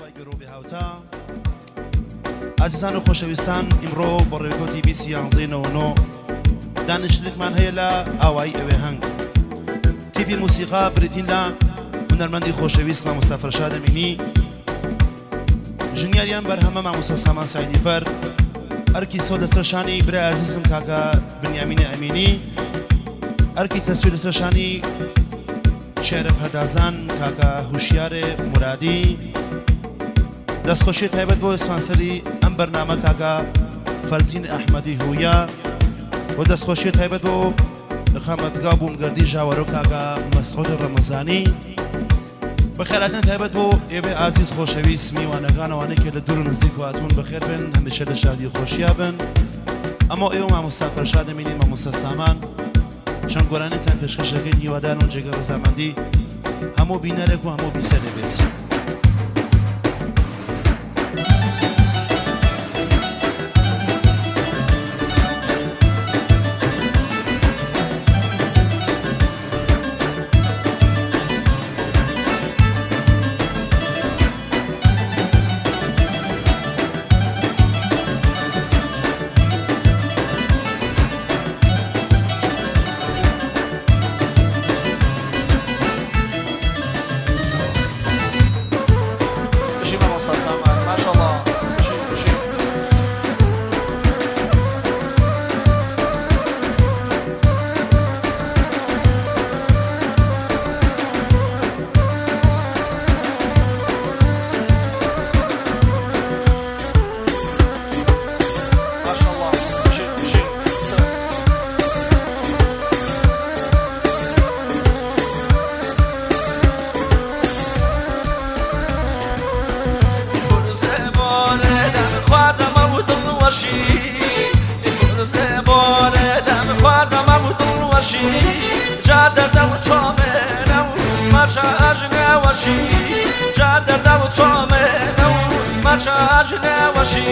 خوای گەورە و بێهاوتا. ئازیزان و خۆشەویستان ئیمڕۆ بۆ ڕێکەوتی بیست یانزەی نەوە نۆ دانیشتنێکمان هەیە لە ئاوایی ئەوێهەنگ. تیپی موسیقا بریتین لە هونەرمەندی خۆشەویست مامۆستا فەرشاد ئەمینی، ژنیاریان بەرهەمە مامۆستا سامان سەعیدیفەر، ئەرکی سۆ لەسەر شانی برای ئازیزم کاکە بنیامینی ئەمینی، ئەرکی تەسویر لەسەر شانی شێرە پەردازان کاکە هوشیارێ مورادی. دەستخۆشی تایبەت بۆ سپانسەری ئەم بەرنامە کاکە فەرزین ئەحمەدی هویا و دەستخۆشی تایبەت بۆ ئقامەتگا بوومگەردی ژاوەرۆ کاکە مەسعود ڕەمەزانی. بەخێراتن تایبەت بۆ ئێوەی ئازیز خۆشەویست میوانەکان ئەوانەی کە لە دوور و نزیک هاتوون بەخێر بن هەمیشە لە شادی خۆشیا بن. ئەمە ئێوە مامۆستا فەرشاد ئەمینی مامۆستا سامان چەند گۆرانیتان پێشکەش دەکەین هیوادارم جێگە ڕەزامەندی هەموو بینەرێک و هەموو بیسەرێ بێت. بژی مامۆستا سامان ماشەڵا بژی بژی. ماشەڵا بژی بژی.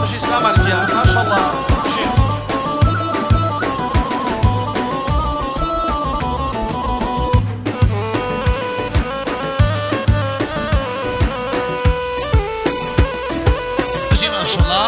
بژی سامان گیان ماشەڵا بژی. بژی ماشەڵا.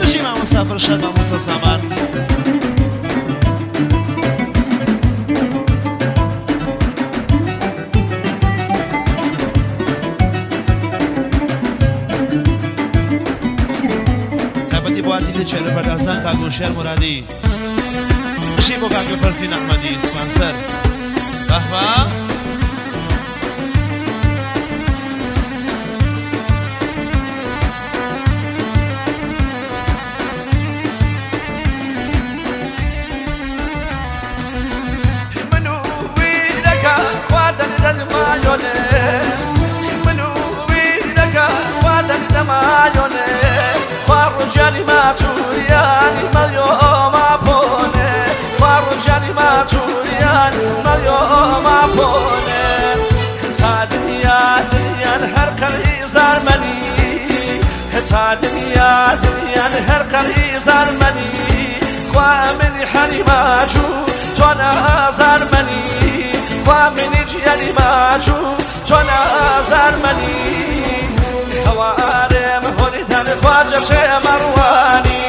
بژی مامۆستا فەرشاد مامۆستا سامان. تایبەتی بۆ هاتی لە چێرە پەردازان کاک هۆشیار مورادی. بژی بۆ کاکە فەرزین ئەحمەدی سپانسەر. بەهبە. ڕۆژانی ماچوریانی مەلیۆ ماپۆنێ خوا ڕۆژانی ماچوریان مەلیۆ ماپۆنێ تا دنیا دنیان هەر قەری زارمەنی تا دنیا دنیان هەر قەری زارمەنی خوا منی حەری ماچوو تۆ نازارمەنی خوا منی گیانی ماچوو تۆ نازارمەنی هەوارێم هۆلیدان خواجە شێ مەڕوانی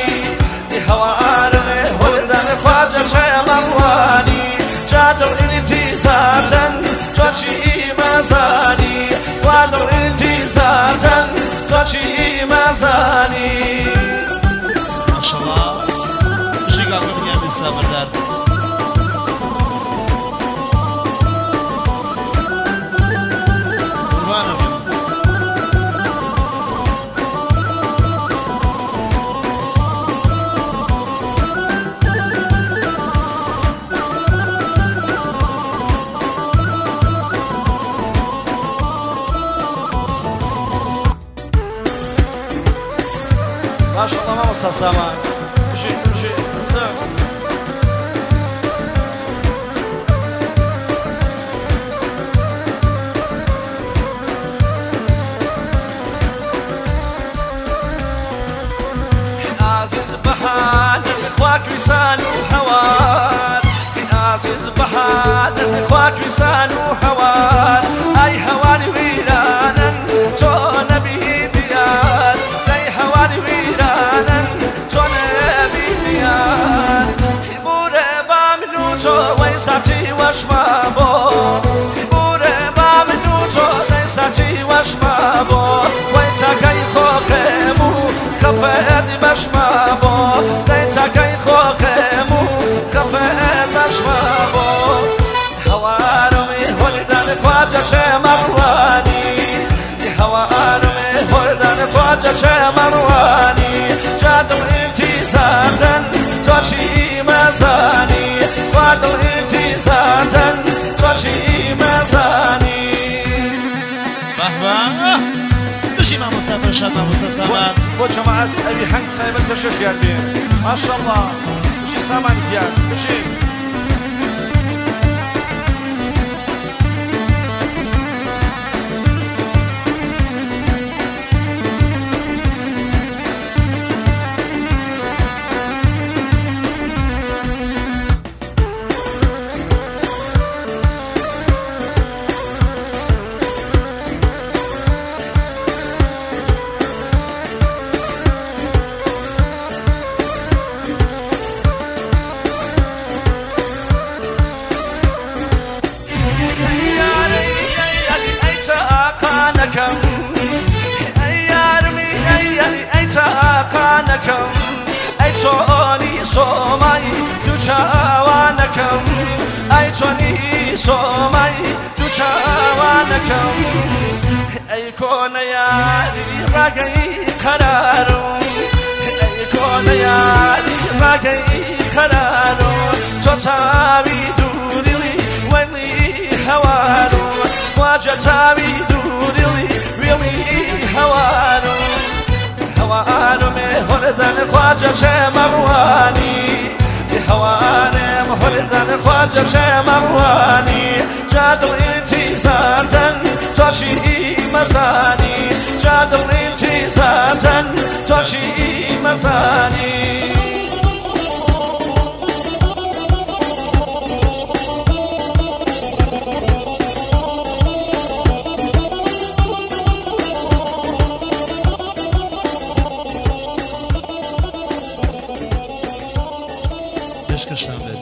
هەوارێ هۆلیدان خواجە شێ مەڕوانی جادڵ ئینتیزاتن تۆ چی مەزانی خوا دڵ ئینتیزاتن تۆ چی مەزانی. ماشەڵا بژی کاکە بنیامین سابردار. قوربانە بم. ماشەڵا مامۆستا سامان بژی بژی سەر. عزیز بەهادن خوا کویسان و هەوار عزیز بەهادن خوا کویسان و هەوار ئای هەواری ویرانن تۆ نەبی دیار دەی هەواری ویرانن تۆ نەبی دیار بورە با من و تۆ وەی ساتی وەشما بۆ بورە با من و تۆ دەی ساتی وەشما بۆ وەی چاکەی خۆخێم و خەفەت بەشما بۆ دەی چاکەی خۆخێم و خەفەت بەشما بۆ هەوارمی هۆلیدان خواجە شێ مەڕوانی هەوارمی هۆلیدان خواجە شێ مەڕوانی جادڵ ئینتیزاتن تۆ چی مەزانی خوا دڵ ئینتیزاتن تۆ چی مەزانی. بەهبە بژی مامۆستا فەرشاد مامۆستا سامان. بۆ جەماعەت ئەوی هەنگ سایبەت پێشەشیان بێ ماشەڵڵا بژی سامان گیان بژی. ئەی تاقانەکەم ئەی یارمی ئەی یاری ئەی تاقانەکەم ئەی چۆنی سۆمای دوو چاوانەکەم ئەی چۆنی سۆمای دوو چاوانەکەم ئەی کۆنە یاری ڕاگەی قەرارم ئەی کۆنە یاری ڕاگەی قەرارم تۆ چاوی دووریڵی وەلی هەوارم خواجە چاوی دووریڵی ویڵی هەوارم هەوارم هۆردان خواجە شێ مەڕوانی هەوارم هۆردان خواجە شێ مەڕوانی جادڵ ئینتیزاتن تۆ چی مەزانی جادڵ ئینتیزاتن تۆ چی مەزانی. پێشکەشتان بێت.